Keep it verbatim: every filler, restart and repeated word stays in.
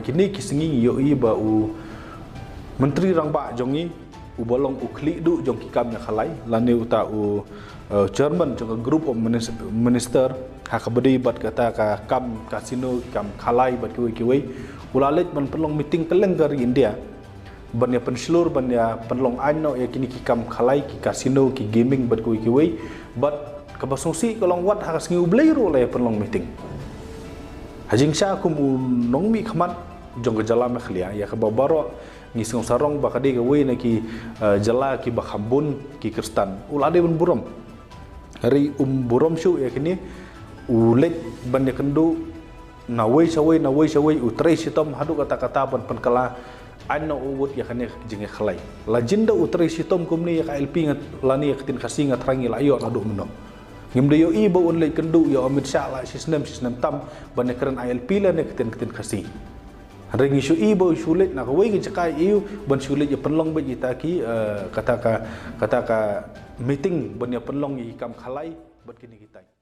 Kine ki sngi ngi ïohi ba u Myntri Rangbah jong ngi, uba long u khlieh duh jong ki kam ïa khalai, lane uta u, eh, chairman jong ka group of minis-, minister, ha kaba ïadei bad kata ka kam casino, ki kam khalai bad kiwei kiwei, u la leit ban pynlong meeting kylleng ka ri India ban ïa pynshlur, ban ïa pynlong aiñ noh ïa kine ki kam khalai, ki casino, ki gaming bad kiwei kiwei. Bad kaba sngewsih ka long wat ha ka sngi U Blei ruh la ïa pynlong meeting. Ha jingshisha kum u nongmihkhmat jong ka jylla Meghalaya, ïa kaba baroh ngi sngew sarong ba ka dei kawei na ki, eh, jylla kiba kham bun ki Khristan, u la dei ban burom. Hynrei um burom shuh ïa kine, u leit ban ïakynduh nawei shawei, nawei shawei, u trei shitom haduh katta katta ban pynkylla aiñ noh u wut ïa kane ka jingïakhlai. La jin da u trei shitom kumne, ïa ka I L P nga, lane ïa ka ktien Khasi nga thrang ngi la ïoh naduh mynno. Ngim da ïohi ba un leit kynduh ïa u Amit Shah la shisnem shisnem tam ban ïakren I L P lane ktien, ktien Khasi. Hynrei ngi shu ïohi ba u shu leit na kawei ka jaka ïa u ban shu leit ïa pynlong beit ïa kita ki, eh, kata ka, kata ka meeting ban ïa pynlong ïa ki kam khalai bad kine kita.